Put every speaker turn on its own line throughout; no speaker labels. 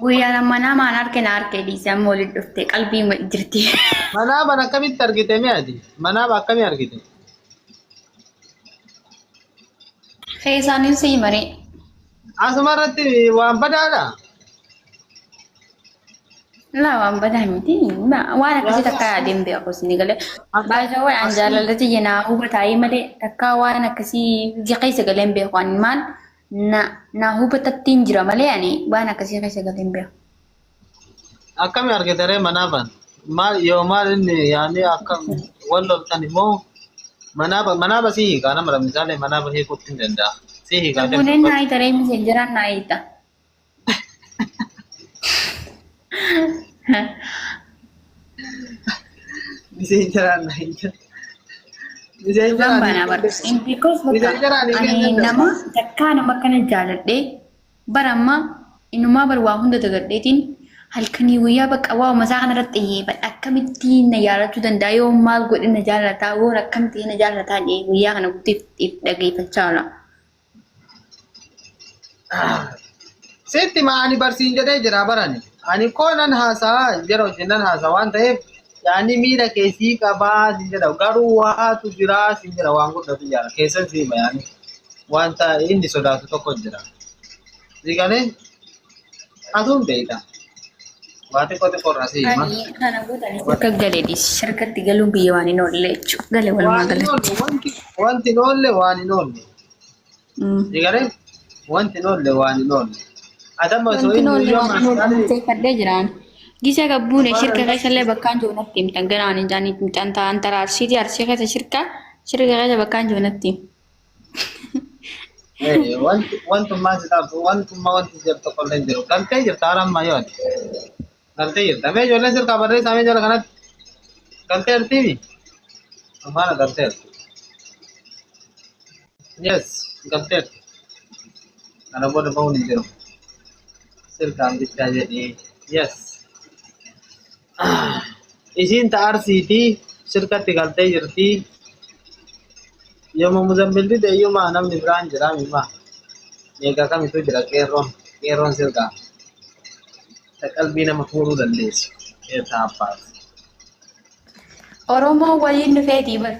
Guyyaan manaa maan arke na arke dhiise amma waliin dhufte qalbii jirti.
Manaaban akkamitti argite mee ati? Manaaba akkamii argite?
Keessaanin sii maree.
Asuma irratti waan badaadha.
Laa waan badaa miti. Waan akkasii takka yaadeen beeku isin galee. Baay'ee waan an jaalala tiyya naa hubataayee malee takka waan akkasii keessa galee hin beeku. Ani maal na naa hubatattiin jira malee ani waan akkasii keessa galee hin beeku.
Akkami argite ree manaaban? Maal yoo maal inni yaani akkam wal loltan immoo manaaba manaaba si hiikaa nama misaalee manaaba hiikuutti hin danda'a. Si hiikaa
Buneen naa hiitaree miseenjeraan naa hiita.
Miseenjeraan naa hiita.
Dhugaan
Miseenjeraan
baanaa
hiikuu
bara. Because bakka
Miseenjeraan hiikuu
ani
hin danda'u.
nama takkaa nama akkana jaaladhee bara ammaa innumaa bar waa hunda dagadheetiin halkanii guyyaa bakka waa masaa kanarratti xiyyeeffadha. Akkamittiin na jaalachuu danda'a yoo maal godhe na jaalataa yoo akkamitti na jaalataa jedhee guyyaa kana guutuuf dhageeffachaa oola.
Sitti ma ani barsiin jedhee jira barani. Ani koo nan haasaa jara wajjin nan haasaa waan ta'eef yaani miira kee sii qabaa siin jedha garuu waatu jiraa siin jedha waan guddatu jira keessan sii hima yaani wanta inni sodaatu tokko jira. Sii galee atuun beekta. Waa xiqqoo xiqqoo irraa sii hima.
Ani kana godhani shirka gale dhiisi. Shirkatti galuun biyya waan hin oolle jechuudha. Gale walumaa
Waan hin
galatti.
oolle wanti wanti hin oolle waan hin oolle. Sii galee wanti hin oolle waan hin oolle. Adamma osoo
Wanti
inni
oolle
yoo
waan hin oolle
maasinaale
murteeffadhee jiraan. Gisa gabbuune shirka keessallee bakkaan jiru natti himtan ganaan hin jaanii mucaan ta'an tara arsiitii arsii keessa shirka shirka keessa bakkaan jiru natti him.
Wanti wantummaa si taatu wantummaa wanti si jedhu tokko illee hin jiru. Galtee jirta haala ammaa yoo ati. Galtee jirta. Mee ijoolleen sirkaa barreessaa mee jala kanatti. Galtee jirtiimi? Afaana galtee jirti. Yes, galtee jirti. Kana booda bahuun hin jiru. Sirkaan bichaa jedhii. Yes. Isiin ta arsiitii sirkatti galtee jirti. Yooma Muzambil dide iyyuma namni biraan jira mima. Egaa kamitu jira qeerroon qeerroon sirkaa. Ta qalbii nama fuudhuu dandeessu. Eessa abbaas.
Oromoo waliin dhufeetii bar.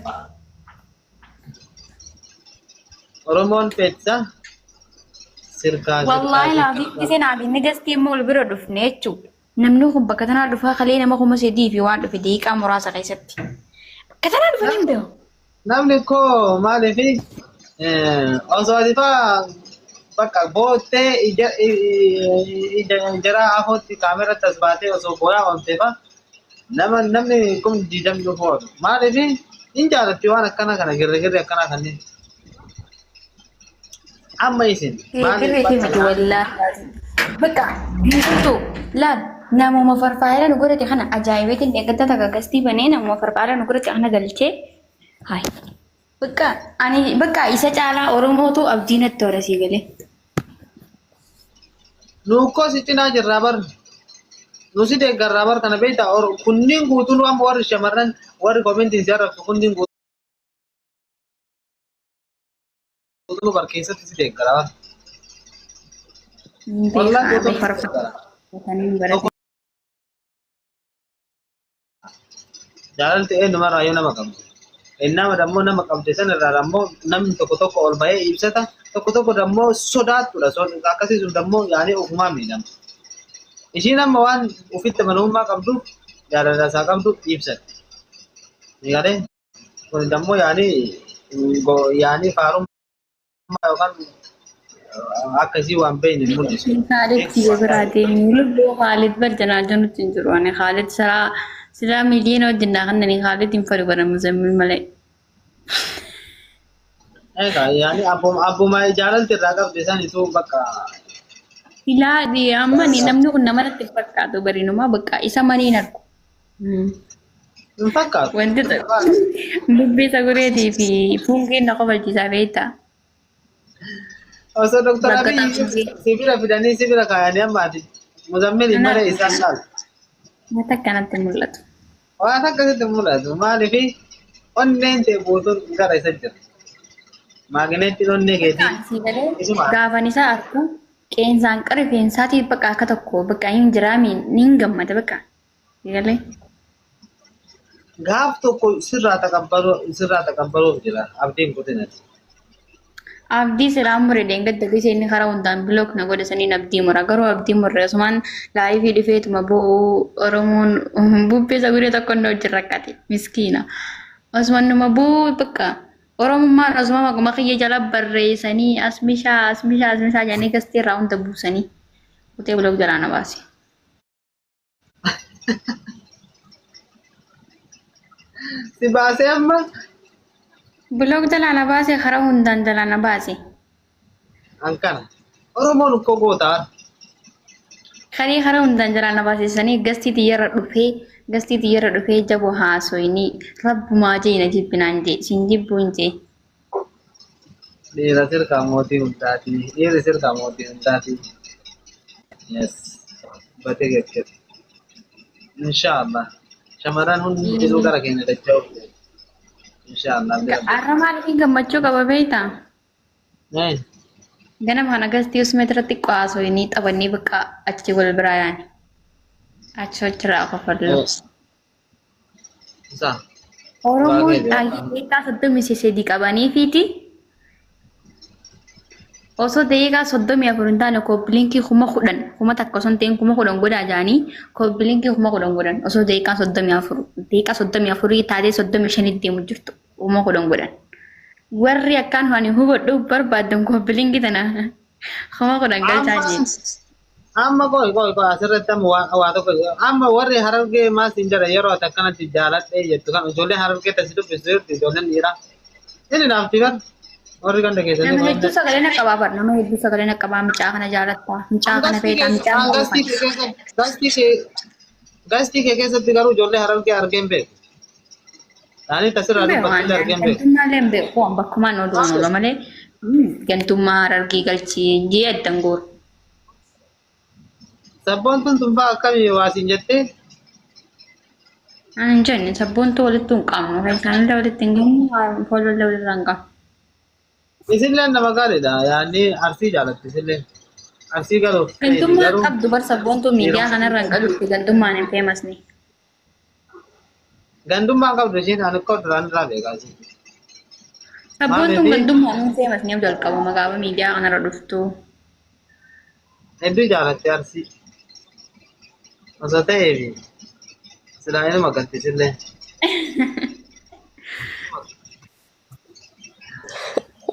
Oromoon feetsa sirkaa sirkaa
Wallaahi laafi
sirkaa.
isin abinni gastii immoo wal bira dhufne jechuudha. Namni kun bakka tanaa dhufaa kalee nama 3000 fi waan dhufe daqiiqaa muraasa keessatti. Bakka tanaa dhufanii hin beeku.
Namni koo maaliif osoo ati faa bakka boottee ija ija jaraa afootti kaameratti as baatee osoo booyaa ooltee faa nama namni kun diidamni dhufu oolu. Maaliif hin jaalatti waan akkanaa kana girrigirri akkanaa kanneen. Amma isin maaliif
Girree
bakka
miti wallaahi. Bakka hin laal namuma farfaayira nu godhate kana ajaa'ibeetiin deeggarta takka gastii banee namuma farfaayira nu godhate kana galchee hayi. Bakka ani bakka isa caalaa Oromootu abdii natti hora sii galee.
Nu koo si cinaa jirraa bar. Nu si deeggarraa bar kana beektaa kunniin guutuun waan warri shamarran warri komentiin si arrabsu kunniin guutuun bar keessatti si deeggara bar.
Hin
Wallaahi
beekaa
guutuun si
farfaayira
deeggara.
barate.
Jaalalti eenyumarraa yoo nama qabdi. Innama dammoo nama qabde sanarraa dammoo namni tokko tokko ol bahee ibsata tokko tokko dammoo sodaattudha. Akkasii sun dammoo yaanii ofumaa miidhama. Ishiin amma waan ofitti amanamummaa qabduuf jaalala isaa qabdu ibsatti. Galee kun dammoo yaanii yaanii faarummaa yookaan akka isii waan beekne hin mul'isu.
Khalid kiyya biraa deemi. Lubbuu Khalid bar janaa janutti hin jiru. Ani Khalid silaa silaa miiliyoona wajjin naa kannani Khalid hin fedhu bara muzammil malee.
Egaa yaani abbuma jaalalti irraa qabde sanitu bakka
Silaa amma ni namni kun nama natti hin fakkaatu barinumaa bakka isa manii hin argu.
Hin fakkaatu.
Wanti dubbii sagureetii fi fuungeen na kofalchiisaa beektaa.
Osoo Dr.
Bakka
Abiy
taa'uun
sibira fidanii sibira kaayanii amma ati Muzammil malee isaan laal.
Wanta akkanatti mul'atu.
Waan akkasitti mul'atu maaliif onneen ta'e guutuun gara isa jira. Maagineettiin onnee keetii
Sii galee
isuma.
gaafan isaa argu Qeensaan qara rifeensaatii bakka akka tokko bakka hin jiraami ni gammada bakka. Galee.
Gaaf tokko sirraa taqabbaluu sirraa taqabbaluuf jira abdiin kutinati.
Abdii silaa mure deengadda gisee inni karaa hundaan block na godhe saniin abdii mura. Garuu abdii murre asumaan live dhufeetuma bo'uu Oromoon bubbee saguree tokko inni hojii rakkate miskiina. Osuma numa bo'uu bakka Oromummaan osuma maquma kiyya jala barreessanii as mishaa as mishaa as mishaa jedhanii gastii irraa hunda buusanii kutee block jalaa na baase.
Si baasee amma
Block jalaa na baase, karaa hundaan jalaa na baase.
An kana. Oromoon ukkoo gootaa.
Karii karaa hundaan jalaa na baasisanii gastii tiyyarra dhufee jaboo haasoyinii rabbumaa jee na jibbinaan jee sin jibbuu hin jee.
Dhiira sirkaa mootii hundaati. Dhiirri sirkaa mootii hundaati. Yes. Batee gekkete. Inshaallah. Shamarran hundinuu gara keenya dacha'uuf. Inshaallah.
Har'a maaliif gammachuu qaba beektaa?
Eh.
Ganama kana gastii usuma irratti haasoyinii taphannee bakka achi wal biraa yaane. Achi achirraa kofallu.
Isa.
Oromoon 33 daqiiqaa qabaniifiiti. Osoo 34 daqiiqaa hin taane copy link 10,000, 1000 osoo hin ta'in 10,000 godhaa jedhanii copy link 10,000 godhan. Osoo 34 daqiiqaa 34 taatee 35 deemu jirtu 10,000 godhan. Warri akkaan ani hubadhu barbaadan copy link tana 10,000 galchaa jiru.
Amma qoy qoy qoy, asirratti amma waa tokko, amma warri Harargee maal siin jedha yeroo ati akkanatti jaaladhee jettu kan ijoolleen Harargee tasi dubbistu jirti ijoolleen dhiiraa. Inni naaf bar warri ganda keessanii.
Nama hedduu sagalee na qabaa bar, nama hedduu sagalee na qabaa, mucaa kana jaalattaa, mucaa kana feetaa, mucaa kana.
Gastii kee keessatti garuu ijoollee Harargee argee hin beeku. Ani tasirraa dubbattullee argee hin beeku.
Gantummaallee hin beeku, bakkumaan oduun oola malee gantummaa Harargee galchii jee addan gooru.
Sabboontuun tun fa'aa akkamii waa siin jettee?
Ani hin jenne, sabboontuu walitti hin qabnu, isaanillee walitti hin qabnu, foolollee walirraa hin qabnu.
Isilleen nama gaariidha. Yaanni Arsii jaalatti isilleen. Arsii galuuf
Gantummaa
garuu
qabdu bar, sabboontuu miidiyaa kanarra hin qabdu, gantummaan hin feemasni.
Gandummaan qabdu ishiin, ani akka duraan irraa beekaa isheen.
Sabboontuun
Maaliifi?
Gandummaan hin feemasni jalqabuma gaafa miidiyaa kanarra dhuftu.
Hedduu jaalatti Arsii. Osoo ta'eefi silaa inuma galti isillee.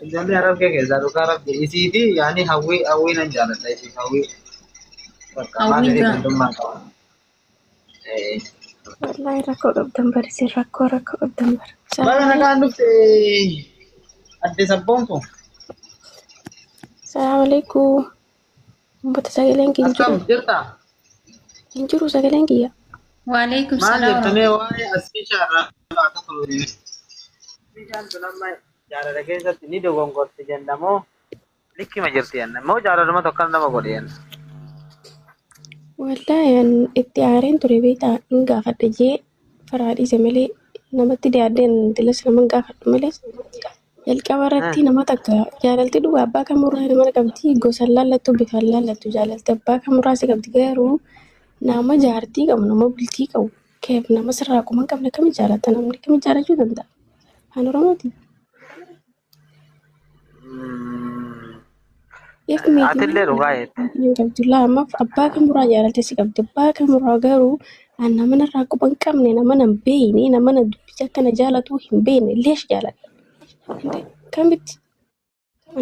Ijoollee Harargee keessaa dhugaa rabbi isii fi yaani hawwii, hawwii nan jaaladha, isii hawwii. Bakka
Hawwiin
maaliif
jira.
Gandummaan qaba. Eh.
Wallaahi rakkoo qabdan bar isin, rakkoo rakkoo qabdan bar.
Baga nagaan dhufte adde Sabboontu.
Salaamu alaikum. Uummata, sagaleen kiyya hin
Akkam
jiru.
jirta?
Hin jiru sagaleen kiyya.
Waalaikum
Maal
salaam.
jettamee waa'ee asfiishaa irraa waa tokko nu himi. Asfiishaan tun amma jaalala keessatti ni dogongorti jenna moo likkima jirti jenna moo jaalaluma tokko nama godhe jenna?
Wallaahi an itti aareen ture beektaa, hin gaafadhe jee firaa dhiise malee namatti dhiyaadheen dilas nama hin gaafadhu malee jalqaba irratti nama takka jaalalti dhugaa abbaa kamurraa nama qabdi, gosa laallattu, bifaan laallattu, jaalalti abbaa kamurraa si qabdi. Garuu nama jaartii qabu, nama bultii qabu keef, nama sirraa quma hin qabne akkamitti jaalatta? Namni akkamitti jaalachuu danda'a? Afaan Oromooti. If miti
Atillee dhugaa jette.
Hin qabdu laa, amma abbaa kamurraa jaalalti si qabdi, abbaa kamurraa. Garuu an nama narraa quba hin qabne, nama na hin beekne, nama na dubbise akka na jaalatu hin beekne leesh jaaladha. Kamitti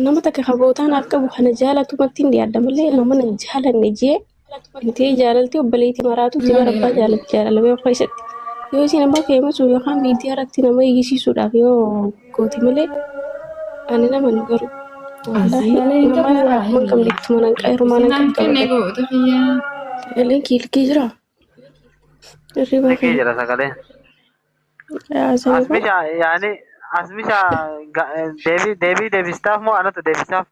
nama takka kabootaa naaf qabu kana jaalatu matti hin dhiyaadha malee nama na hin jaalanne jee intee jaalalti obboleettii maraatutti bara abbaa jaalatti jaalalame of keessatti yoo isin abbaa feemasu yookaan miidiyaa irratti nama eeyyisiisuudhaaf yoo goote malee ani nama nu garuu wallaahi nama narraa quba hin qabne ittuma nan qeerumaa nan qaqqabadha. Sagaleen kiilkii jira. Hirribaa
Likkii
kana.
jira sagaleen.
Sagalee.
Asmisha yaani asmisha deebii deebii deebistaaf moo anatu deebisaaf?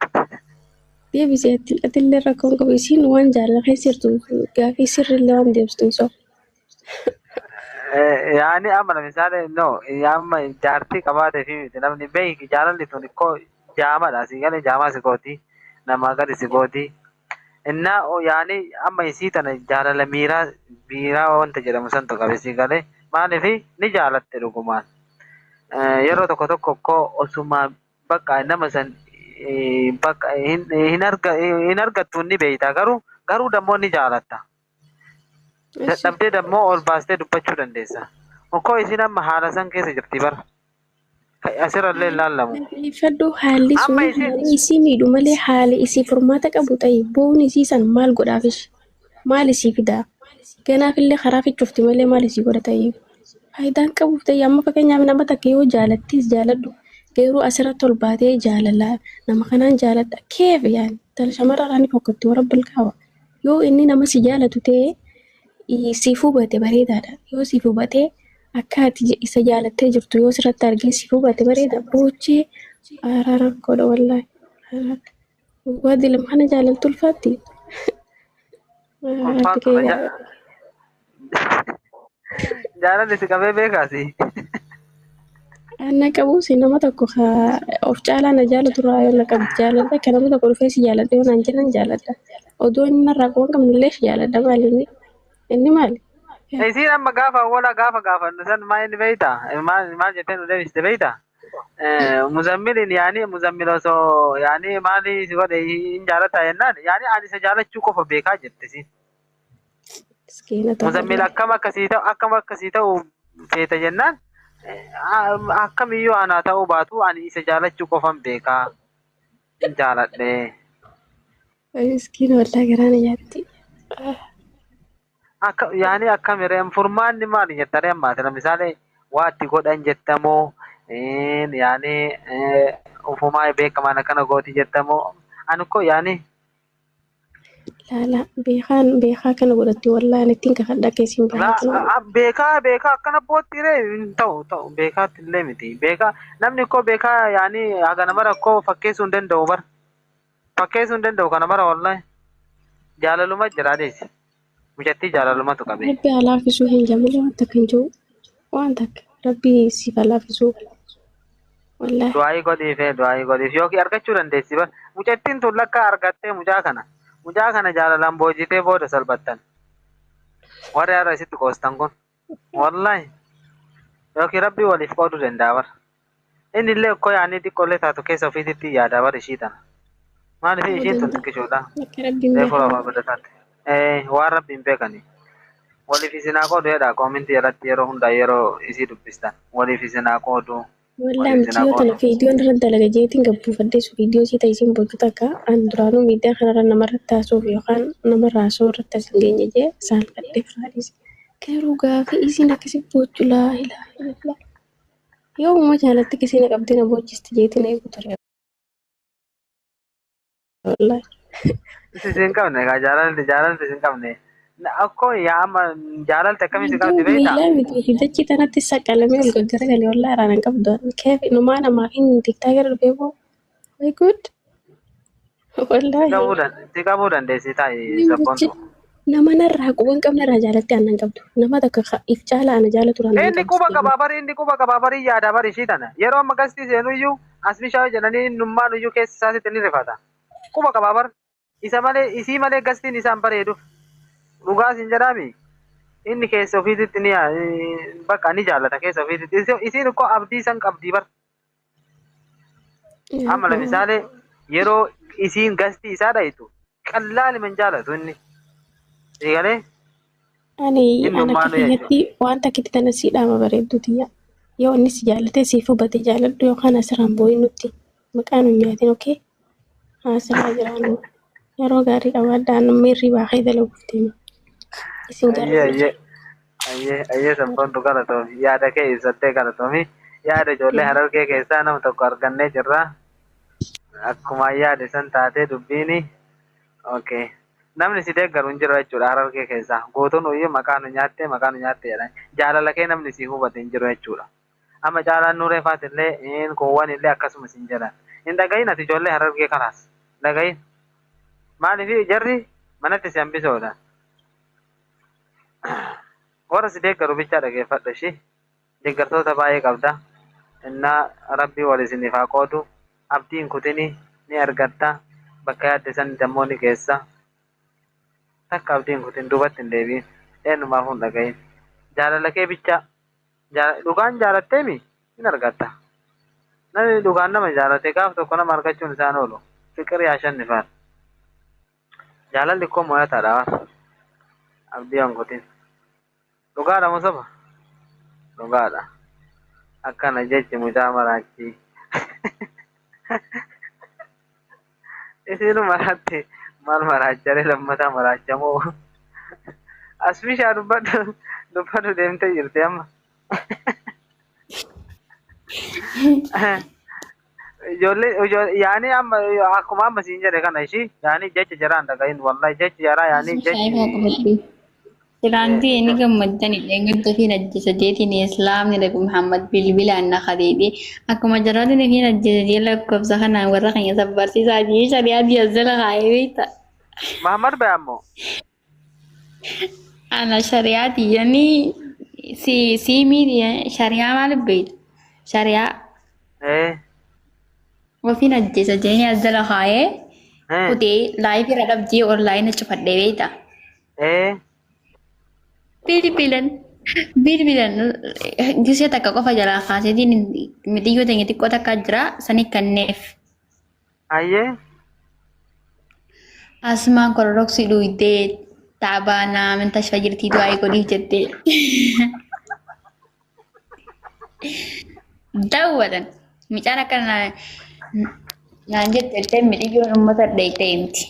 Deebisee, atillee rakkoon qabu, isiin waan jaalala keessa jirtu gaafii sirriillee waan deebistu hin sobu.
Yaani amma misaale no amma jaartii qabaatee fi miti namni beeki jaalalli tun ikkoo jaamadha, asii galee jaamaa si gooti, namaa gadi si gooti. Innaa yaani amma isii tana jaalala miiraa miiraa wanta jedhamu santu qabe si galee maaliif ni jaalatte dhugumaan. Yeroo tokko tokko koo osuma bakka nama san bakka hin argattu ni beeyta garuu garuu dammoo ni jaalatta. Dadhabdee dammoo ol baastee dubbachuu dandeessa. Okkoo isin amma haala san keessa jirti bara. Asirrallee ilaallamu.
Fadhu haalli sun
Amma isin
haali isii miidhu malee haali isii furmaata qabu ta'e boon isii san maal godhaafish? Maal isii fidaa? Ganaafillee karaa fichufti malee maal isii godha ta'e? Faayidaan qabuuf ta'e amma fakkeenyaaf nama takka yoo jaalattis jaaladhu garuu asirratti ol baatee jaalalaa nama kanaan jaaladha keef yaani tala shamarrarraa ni fokkatti warra bilkaawa. Yoo inni nama si jaalatu ta'e siif hubate bareedaadha. Yoo siif hubate akka ati isa jaalattee jirtu yoo sirratti argee siif hubate bareeda. Boochee araara godha wallaahi. Waa dilam kana jaalaltu ulfaatti. Harki
ulfaatudha.
kee
Jaalalli si qabee beekaasi.
Anna qabuus nama tokko of caalaa na jaalatu irraa yoo na qabdi jaaladha. Akka nama tokko dhufee si jaaladha yoo naan jedhan jaaladha. Odoo inni narraa quba hin qabne illee si jaaladha maali inni? Inni maali?
Isiin amma gaafa awwala gaafa gaafannu san maal inni beeyta? Maal maal jettee nu deebiste beeyta? Muzammiliin yaani muzammil osoo yaani maali si godhe hin jaalataa jennaan yaani ani isa jaalachuu qofa beekaa jette isiin.
Miskiina ta'u
Muzammil
wallaahi.
akkam akkasii ta'u akkam akkasii ta'u feeta jennaan akkamiyyuu anaa ta'uu baatu ani isa jaalachuu qofan beekaa hin jaaladhe.
Miskiina wallaahi garaa na nyaatti.
Akka yaani akkam hireen furmaanni maali jettanii ammaati lamisaalee waa itti godhan jettamoo yaani ufumaa beekamaan akkana gooti jettamoo ani ko yaani
Laala beekaan beekaa kana godhatti wallaahi ani ittiin kakadha akka isiin
la
bahaa kana godhatti.
beekaa beekaa akkana bootti ree hin ta'u ta'u beekaatti illee miti beekaa namni koo beekaa yaani haga nama rakkoo fakkeessuu hin danda'u bara fakkeessuu hin danda'u kana mara wallahi jaalaluma jira adeesi mucattii jaalalumatu qabe.
Rabbi haa laaffisuu hin jamilee waan takka hin jiru. Waan takka rabbi siif haa laaffisuu wallaahi.
Du'aayii godhiif du'aayii godhiif yookiin argachuu dandeessi bar mucattiin tun lakka argattee mucaa kana jaalalaan boojitee booda salphattan warri har'a isitti qoostan kun wallahi yookiin rabbi waliif qooduu danda'a bar inni illee okkoo yaanii xiqqoollee taatu keessa ofiititti yaada bar ishii tana maaliif
Ta'uu
ishiin tun
danda'a.
xiqqishuudha
Akka rabbiin
reefu
beekan.
lafaa badataatti waan rabbi hin beekani waliif isin haa qoodu jedha koomintii jalatti yeroo hundaa yeroo isii dubbistan waliif isin haa qoodu
Wallaahi
waliif isin haa
mitiyyoo tana
qoodu.
viidiyoon irra dalaga jeetiin gabbuufadheessu viidiyoo isii ta'e isiin boojju takka an duraanuu miidiyaa kanarra namarratti haasa'uuf yookaan namarra haasa'uu irratti as hin geenye jee saalfadhee firaadhis. Garuu gaafa isiin akkasi boojju laa ilaaha illallah. Yoo uuma jaalatti kisii na qabdee na boojjisti jeetiin eegu ture wallaahi.
Isin qabne egaa jaalalli jaalalli isin qabne. Akkoo yaa amma jaalalti akkamitti
Gidduu
qabdi beektaa?
miilaa miti fidachi tanatti saqqalamee ol gaggaragale wallaahi irraan hin qabdu. Keef inumaa namaaf hin tiktaa gara dhufee boo. My good. Wallaahi.
Si qabuu dandeessi taa'i sabboontu.
Nama narraa quba hin qabne irraa jaalatti aannan qabdu. Nama takka if caala ana jaalatu irraa nama
Inni
qabdi.
quba qabaa bari inni quba qabaa bari yaada bari ishii tana. Yeroo amma gastii seenuyyuu as bishaan jedhanii innummaan iyyuu keessa isaasitti ni rifata. Quba qabaa bar isa malee isii malee gastiin isaan bareeduuf. Dhugaas hin jedhaami. Inni keessa ofiititti ni bakka ni jaallata keessa ofiititti. Isiin ukkoo abdii san qabdii bar. Amma lamisaalee yeroo isiin gastii isaa dhayitu qallaali man jaalatu inni. Eegalee
Ani
inni
an akka
ummaanuu jechuudha.
kiyyatti waan takkitti tana sii dhaama bareeddu tiyya. Yoo inni si jaallate siif hubate jaaladhu yookaan asirraan boo'in nutti maqaan hin nyaatin okee? Asirraa jiraannu yeroo gaarii qabaadhaa miirri baaqee dalaguuf deema. Isin
Ayyee
jaalladha.
ayyee ayyee ayyee sabboontu galatoomi yaada kee ibsattee galatoomi yaada ijoollee harargee keessaa nama tokko argannee jirra. Akkuma yaade san taatee dubbiini. Okay. Namni si deeggaru hin jiru jechuudha harargee keessaa. Guutuun iyyuu maqaa nu nyaatte maqaa nu nyaatte jedhan. Jaalala kee namni si hubate hin jiru jechuudha. Amma caalaan nuuree faatillee kuuwwan illee akkasumas hin jedhan. Hin dhagahin ati ijoollee harargee kanaas. Dhagahin. Maaliif jarri manatti si hambisoodha. Warra si deeggaru bichaa dhageeffadhu ishii. Deeggartoota baay'ee qabda. Innaa rabbii wal isiniif haa qoodu. Abdii hin kutini ni argatta. Bakka yaadde san dammoo ni geessa. Takka abdii hin kutin duubatti hin deebi'in. Eenyumaafuu hin dhagahin. Jaalala kee bichaa. Dhugaan jaalatteemi hin argatta. Namni dhugaan nama jaalate gaaf tokko nama argachuun isaan oolu. Fiqir yaashannifaal. Jaalalli koo mo'ataadha waan. Abdii hin kutin. Dhugaadha moo soba? Dhugaadha. Akkana jechi mucaa maraachii. Isiinu maraatte maal maraacharee lammataa maraachamoo? Asfishaa dubbadhu dubbadhu deemtee jirti amma. Ijoollee yaani amma akkuma amma siin jedhe kana ishii yaani jecha jaraa hin dhagahin wallahi jechi jaraa yaani jechi
Silaantii inni gammaddani dheengadda fi ajjeesa jeetiin islaamni Nabi Muhammad bilbilaan na kadeedhe akkuma jaraatiin fi ajjeesa jee lakkoofsa kanaan warra keenya sabbarsiisaa jee shari'aa diyazzala kaayee beekta.
Muhammad baya ammoo.
Ana shari'aa tiyyanii si siimii shari'aa maal beekta? Shari'aa ofiin ajjeesa jeeni as jala kaayee kutee laayif irra dhabdee onlaayina cufadhee beekta. Bilbilan bilbilan gisee takka qofa jalaa kaaseetiin mixiyyoo teenya xiqqoo takka jira sani kanneef.
Hayyee.
Asmaan kororoksii dhuydee taabaanaa min tashfa jirtii du'aa godhiif jettee. Daawwatan mucaan akka naan jette jettee midhiyyoon uummata dheeytee himti.